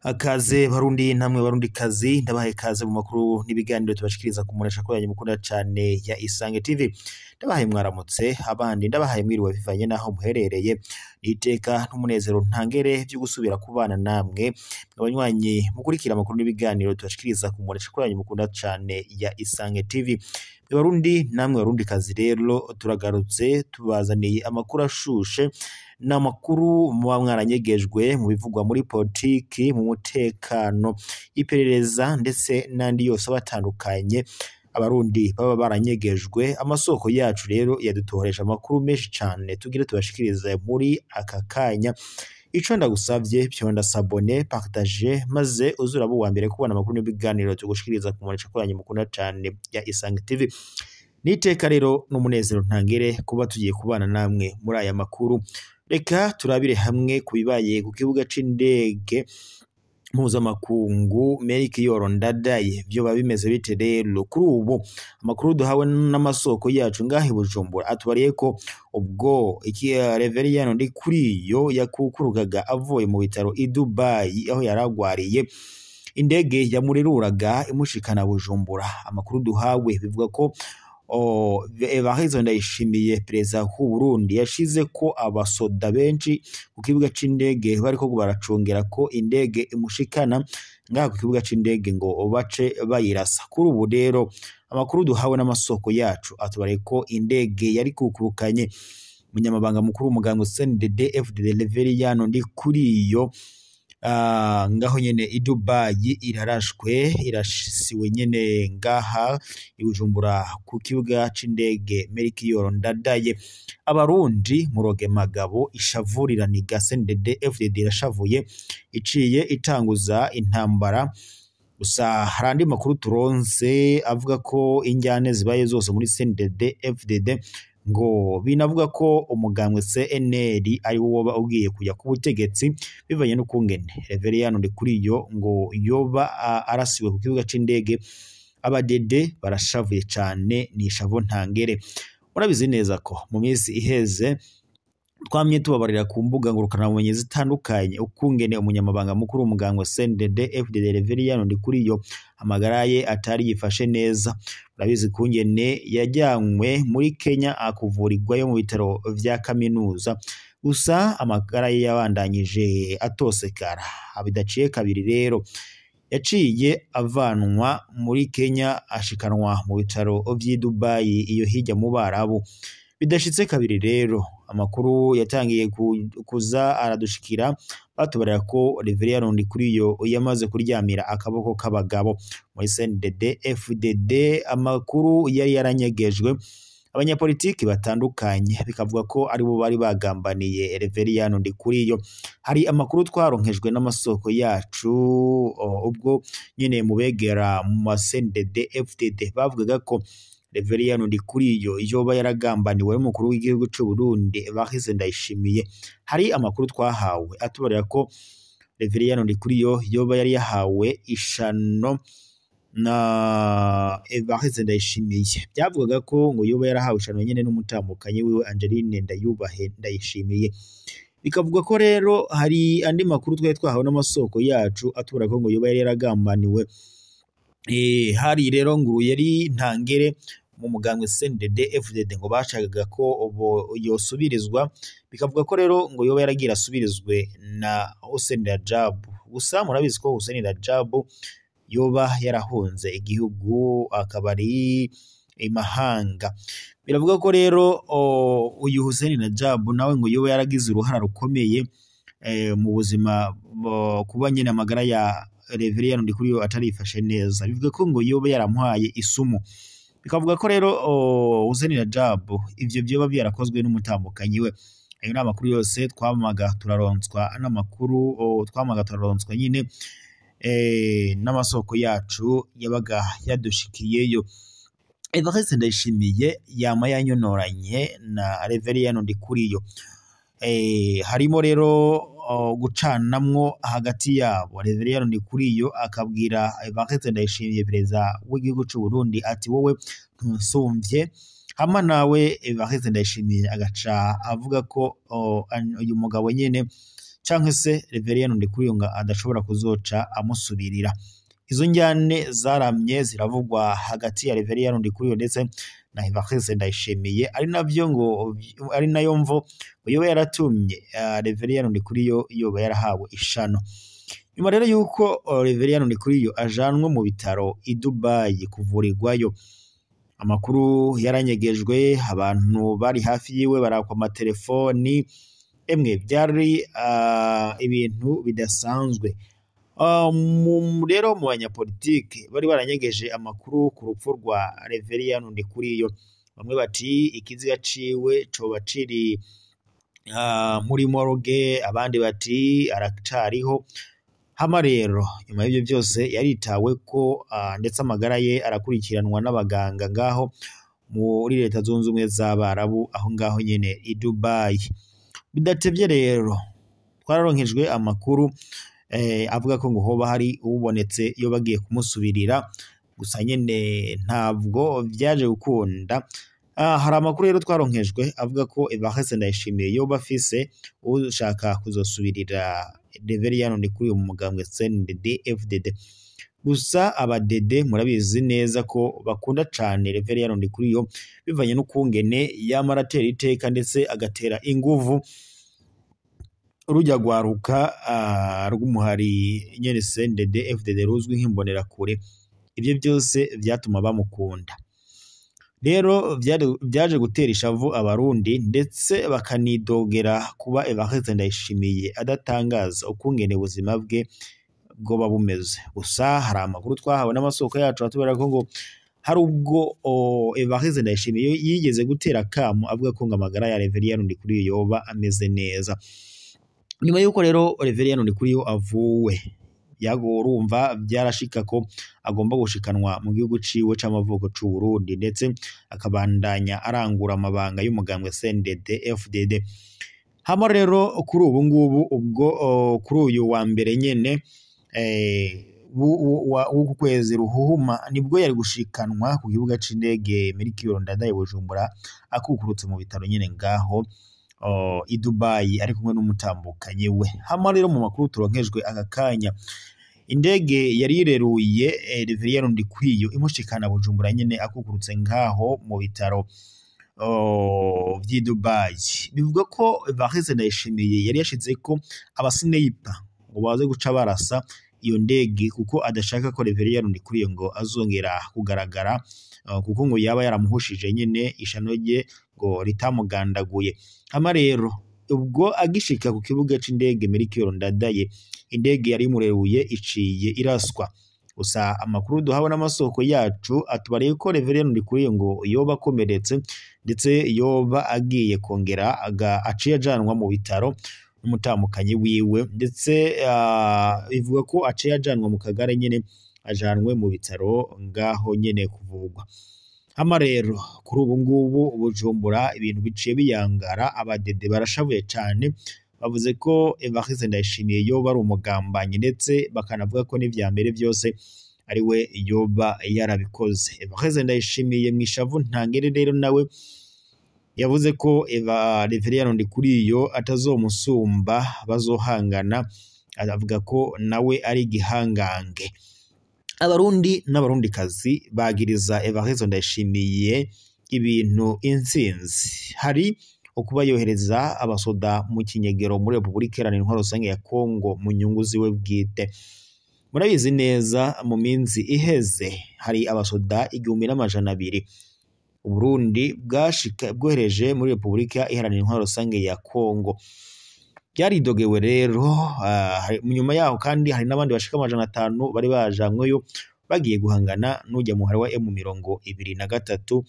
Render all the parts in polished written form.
Akaze Barundi namwe Barundi kazi, ndabahaye kaze mu makuru n'ibiganiro tubashikiriza ku munesha yanyu mukunda cane ya Isange TV. Ndabahaye mwaramutse, abandi ndabahaye mwiriwe bivanye naho muherereye. Niteka n'umunezero ntangere vyo gusubira kubana namwe abanywanyi mukurikira amakuru n'ibiganiro tubashikiriza ku munesha yanyu mukunda cane ya Isange TV. Barundi namwe Barundi kazi rero turagarutse tubazaniye amakuru ashushe n'amakuru muba mwaranyegejwe mu bivugwa muri politiki, mu mutekano, iperereza ndetse n'andi yose abatandukanye Abarundi baba baranyegejwe. Amasoko yacu rero yadutohoreje amakuru menshi cane tugire tubashikirize muri aka kanya. Ico ndagusavye, fyonda s'abonner, partage, maze uze uraba uwa mbere kubona amakuru n'ibiganiro tugushikiriza ku munesha yanyu mukunda cane ya Isange TV. Niteka rero n'umunezero ntangere kuba tugiye kubana namwe muri aya makuru. Reka turabire hamwe ku bibaye ku kibuga c'indege mpuzamakungu Melchior Ndadaye. Vyoba bimeze bite rero kuri ubu? Amakuru duhawe n'amasoko yacu ngaha i Bujumbura atubariye ko ubwo iki Reveriyano Ndikuriyo yakukurukaga avuye mu bitaro i Dubai aho yaragwariye, indege yamuriruraga imushikana Bujumbura. Amakuru duhawe bivuga ko Evariste Ndayishimiye, perezida w'u Burundi, yashize ko abasoda benshi ku kibuga c'indege bariko baracungera ko indege imushikana ngaha ku kibuga c'indege ngo bace bayirasa. Kuri ubu rero amakuru duhawe n'amasoko yacu atubariye ko indege yari kukurukanye umunyamabanga mukuru w'umugambwe CNDD FDD Reveriyano Ndikuriyo ngaho nyene i Dubai irarashwe, irasiwe nyene ngaha i Bujumbura ku kibuga c'indege Melchior Ndadaye. Abarundi muroge magabo, ishavuriraniga CNDD FDD irashavuye, iciye itanguza intambara. Gusa hari andi makuru turonse avuga ko injyane zibaye zose muri CNDD FDD, ngo binavuga ko umugambwe CNL ari wo woba ugiye kuja ku butegetsi bivanye n'ukungene Reveriyano Ndikuriyo ngo yoba arasiwe ku kibuga c'indege. Abadede barashavuye cane, ni ishavu ntangere. Murabizi neza ko mu minsi iheze twamye tubabarira ku mbuga ngurukanabumenyi zitandukanye ukungene umunyamabanga mukuru w'umugambwe CNDD FDD Reveriyano Ndikuriyo amagara ye atari yifashe neza. Murabizi kungene yajyanywe muri Kenya akuvurirwayo mu bitaro vya kaminuza, gusa amagara ye yabandanyije atosekara. Bidaciye kabiri rero yaciye avanwa muri Kenya ashikanwa mu bitaro vy'i Dubai iyo hirya mu Barabu. Bidashitse kabiri rero amakuru yatangiye kuza aradushikira batubarira ko Reveriyano Ndikuriyo yamaze kuryamira akaboko k'abagabo muri CNDD FDD. Amakuru yari yaranyegejwe abanyapolitiki batandukanye bikavuga ko aribo bari bagambaniye Reveriyano Ndikuriyo. Hari amakuru twaronkejwe n'amasoko yacu ubwo nyene mubegera mu ma CNDD FDD bavugaga ko Reveriyano Ndikuriyo yoba yaragambaniwe n'umukuru w'igihugu c'u Burundi Evariste Ndayishimiye. Hari amakuru twahawe atubarira ko Reveriyano Ndikuriyo yoba yari yahawe ishano na Evariste Ndayishimiye. Byavugaga ko ngo yoba yarahawe ishano nyene n'umutambukanyi wiwe Angeline Ndayubahe Ndayishimiye. Bikavuga ko rero hari andi makuru twari twahawe n'amasoko yacu atubwira ko ngo yoba yari yaragambaniwe. Hari rero nguru yari ntangere mu mugambwe CNDD FDD ngo bashakaga ko yosubirizwa, bikavuga ko rero ngo yoba yaragira asubirizwe na Hussein Rajab. Gusa murabizi ko Hussein Rajab yoba yarahunze igihugu akaba ari imahanga. Biravuga ko rero uyu Hussein Rajab nawe ngo yoba yaragize uruhara rukomeye mu buzima kuba nyene amagara ya Reveriyano Ndikuriyo atarifashe neza. Bivuga ko ngo yoba yaramuhaye isumu. Bikavuga ko rero Hussein Rajab ivyo vyoba byarakozwe n'umutambukanyi we. Ayo ni amakuru yose twamaga turaronswa n'amakuru twamaga turaronswa nyine n'amasoko yacu yabaga yadushikiyeyo. Evariste Ndayishimiye yama yanyonoranye na Reveriyano Ndikuriyo. Harimo rero gucanamwo hagati yabo. Reveriyano Ndikuriyo akabwira Evariste Ndayishimiye, perezida w'igihugu c'u Burundi, ati wowe ntusumvye. Hama nawe Evariste Ndayishimiye agaca avuga ko uyu mugabo nyene canke se Reverien Ndikuriyo ngo adashobora kuzoca amusubirira. Izo njyane zaramye ziravugwa hagati ya Reverien Ndikuriyo ndetse na Evariste Ndayishimiye, ari navyo ngo ari nayo mvo yoba yaratumye Reverien Ndikuriyo yoba yarahawe ishano. Nyuma rero yuko Reverien Ndikuriyo ajanwe mu bitaro i Dubai kuvurirwayo, amakuru yaranyegejwe, abantu bari hafi yiwe barakwa amatelefoni, emwe byari ibintu bidasanzwe. Rero mu banyapolitike bari baranyegeje amakuru ku rupfu rwa Reverien Ndikuriyo, bamwe bati ikiziga ciwe coba ciri muri morgue, abandi bati aracariho. Hama rero nyuma y'ivyo byose yaritawe ko ndetse amagara ye arakurikiranwa n'abaganga ngaho muri Leta Zunze Ubumwe z'Abarabu, aho ngaho nyene i Dubai. Bidatevye rero twararonkejwe amakuru avuga ko ngo hoba hari uwubonetse iyo bagiye kumusubirira, gusa nyene ntabwo vyaje gukunda. Hari amakuru rero twaronkejwe avuga ko Evariste Ndayishimiye yoba afise ushaka kuzosubirira Reverien Ndikuriyo mu mugambwe CNDD FDD. Gusa abadede murabizi neza ko bakunda cane Reverien Ndikuriyo bivanye n'ukungene yama aratera iteka ndetse agatera inguvu rujya rwaruka rw'umuhari nyene CNDD FDD ruzwi nk'imbonerakure. Ivyo byose vyatuma bamukunda. Rero vyaje gutera ishavu abarundi ndetse bakanidogera kuba Evariste Ndayishimiye adatangaza ukungene ubuzima bwe bwoba bumeze. Gusa hari amakuru twahawe n'amasoko yacu atubwira ko ngo hari ubwo Evariste Ndayishimiye yigeze gutera akamo avuga ko ngo amagara ya Reverien Ndikuriyo yoba ameze neza. Nyuma yuko rero Reverien Ndikuriyo avuwe, yago urumva byarashika ko agomba gushikanwa mu gihugu ciwe c'amavuko c'u Burundi, ndetse akabandanya arangura amabanga y'umugambwe CNDD FDD. Hama rero kuri ubu ngubu ubwo kuri uyu wa mbere nyene w'uku kwezi ruhuhuma nibwo yari gushikanwa ku kibuga c'indege Melchior Ndadaye Bujumbura, akukurutse mu bitaro nyene ngaho i Dubai ari kumwe n'umutambukanyi we. Hama rero mu makuru turonkejwe aka kanya, indege yari ireruye Reverien Ndikuriyo imushikana Bujumbura nyene akukurutse ngaho mu bitaro vy'i Dubai. Bivuga ko Evariste Ndayishimiye yari yashizeko abasineyipa ngo baze guca barasa iyo ndege, kuko adashaka ko Reverien Ndikuriyo ngo azongera kugaragara, kuko ngo yaba yaramuhushije nyene ishano rye ngo ritamugandaguye. Hama rero ubwo agishika ku kibuga c'indege Melchior Ndadaye, indege yari imureruye iciye iraswa. Gusa amakuru duhawe n'amasoko yacu atubariye ko Reverien Ndikuriyo ngo yoba akomeretse ndetse yoba agiye kongera aciye ajanwa mu bitaro n'umutamukanyi wiwe, ndetse bivuga ko aciye ajanwa mu kagare nyene ajanwe mu bitaro ngaho nyene kuvugwa. Hama rero kuri ubu ngubu Bujumbura ibintu biciye biyangara, abadede barashavuye cane, bavuze ko Evariste Ndayishimiye yoba ari umugambanyi, ndetse bakanavuga ko n'ivya mbere vyose ari we yoba yarabikoze. Evariste Ndayishimiye mwishavu ntangere rero nawe yavuze ko Reverien Ndikuriyo atazomusumba bazohangana, avuga ko nawe ari igihangange. Abarundi n'abarundikazi bagiriza Evariste Ndayishimiye ibintu intsinzi, hari ukuba yohereza abasoda mu kinyegero muri Repubulika Iharanira Intwaro Rusange ya Kongo mu nyungu ziwe bwite. Murabizi neza mu minsi iheze hari abasoda 1200 Uburundi bwohereje muri Repubulika Iharanira Intwaro Rusange ya Kongo. Byaridogewe rero nyuma yaho kandi hari n'abandi bashika 500 bari bajanyweyo bagiye guhangana n'ujya muhari wa M23,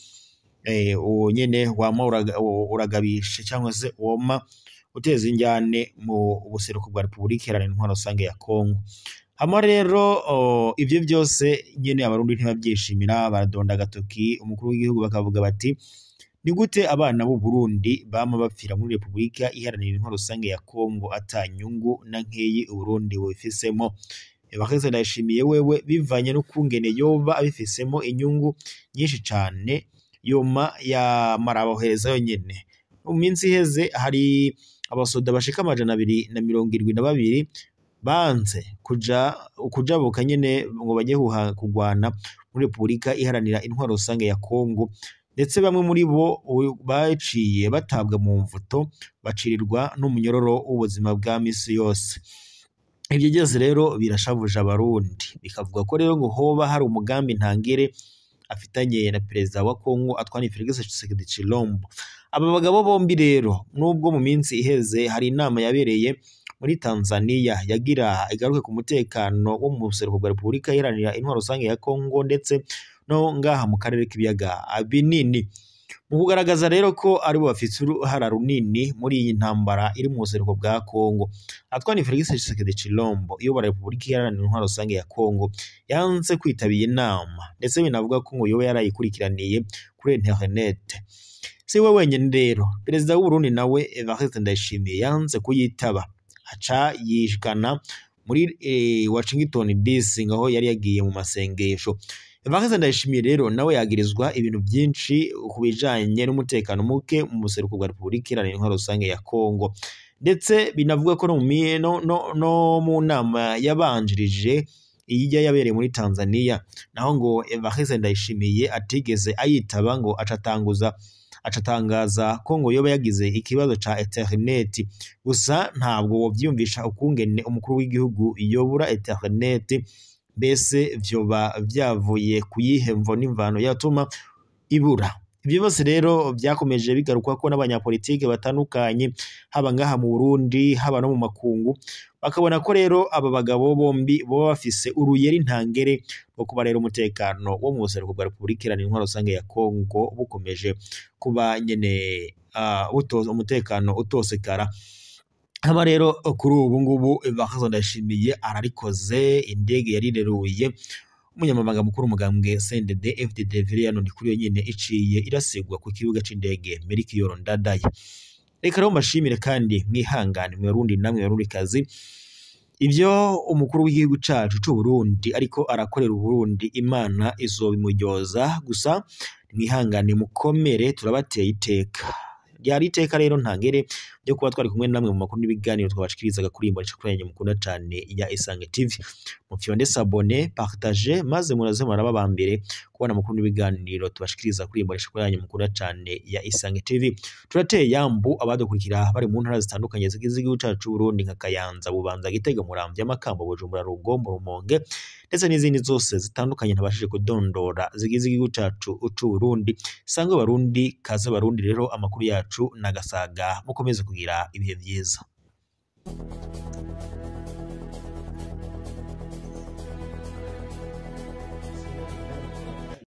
uwo nyene wama uragabisha cyangwa se woma uteza injyane mu buseruko bwa Repubulika Iharanira Intwaro Rusange ya Kongo. Hama rero ivyo byose nyene abarundi ntibavyishimira, baradonda agatoki umukuru w'igihugu bakavuga bati ni gute abana b'u Burundi bama bapfira muri Repubulika Iharanira Intwaro Rusange ya Kongo ata nyungu na nkeyi Uburundi bubifisemo. Evariste Ndayishimiye wewe bivanye n'ukungene yoba abifisemo inyungu nyinshi cane, yoma yamarabohereza yonyene. Mu minsi iheze hari abasoda bashika 272 banze kujabuka nyene ngo bajye kugwana muri Repubulika Iharanira Intwaro Rusange ya Kongo, ndetse bamwe muri bo baciye batabwa mu mvuto bacirirwa n'umunyororo w'ubuzima bwa misi yose. Ivyo byose rero birashavuje Abarundi, bikavuga ko rero ngo hoba hari umugambi ntangere afitanye na perezida wa Kongo Antoine Felix Tshisekedi Tshilombo. Aba bagabo bombi rero nubwo mu minsi iheze hari inama yabereye muri Tanzania yagira igaruke ku mutekano wo mu buseruko bwa Repubulika Iharanira Intwaro Rusange ya Kongo ndetse no ngaha mu karere k'ibiyaga binini, mu kugaragaza rero ko aribo bafite uruhara runini muri iyi ntambara iri mu buseruko bwa Kongo. Antoine Felix Tshisekedi Tshilombo uyobora Repubulika Iharanira Intwaro Rusange ya Kongo yanze kwitabira inama, ndetse binavuga ko ngo yoba yarayikurikiraniye kuri internet. Si we wenyine rero, perezida w'Uburundi nawe Evariste Ndayishimiye yanze kuyitaba, aca yishikana muri Washington DC ngaho yari yagiye mu masengesho. Evariste Ndayishimiye rero nawe yagirizwa ibintu byinshi ku bijanye n'umutekano muke mu buseruko bwa Repubulika Iharanira Intwaro Rusange ya Kongo, ndetse binavuga ko no mu nama yabanjirije iyijya yabereye muri Tanzania naho ngo Evariste Ndayishimiye atigeze ayitaba, ngo acatangaza ko ngo yoba yagize ikibazo ca internet. Gusa ntabwo wovyumvisha ukungene umukuru w'igihugu yobura internet, mbese vyoba vyavuye kuyihe mvo n'imvano yatuma ibura. Ivyo byose rero vyakomeje bigarukwa ko n'abanyapolitike batandukanye haba ngaha mu Burundi haba no mu makungu, bakabona ko rero aba bagabo bombi boba bafise uruyeri ntangere rwo kuba rero umutekano wo mu buseruko bwa Repubulika Iharanira Intwaro Rusange ya Kongo bukomeje kuba nyene umutekano utosekara. Hama rero kuri ubu ngubu Evariste Ndayishimiye ararikoze, indege yarireruye umunyamabanga mukuru umugambwe CNDD FDD Reverien Ndikuriyo nyene iciye irasigwa ku kibuga c'indege Melchior Ndadaye. Reka rero mbashimire kandi mwihangane mwe Barundi namwe Barundikazi, ivyo umukuru w'igihugu cacu c'u Burundi ariko arakorera Uburundi Imana izobimuryoza. Gusa mwihangane mukomere, turabateye iteka. Ryari iteka rero ntangere ryo kuba twari kumwe namwe mu makuru n'ibiganiro twabashikirizaga kuri imbonesha kuri yanyu mukunda cane ya Isange TV. Mufyonde s'abonner, partager, maze muraze muraba ba mbere kubona amakuru n'ibiganiro tubashikiriza kuri imbonesha kuri yanyu mukunda cane ya Isange TV. Turateye yambu abadukurikira bari mu ntara zitandukanye zigize igihugu cacu c'u Burundi nka Kayanza, Bubanza, Gitega, Muramvya, Makamba, Bujumbura, Rugombo, Rumonge ndetse n'izindi zose zitandukanye ntabashije kudondora zigize igihugu cacu c'u Burundi. Sangwe Barundi, kaze Barundi rero amakuru yacu nagasaga, mukomeze kugira ibihe vyiza.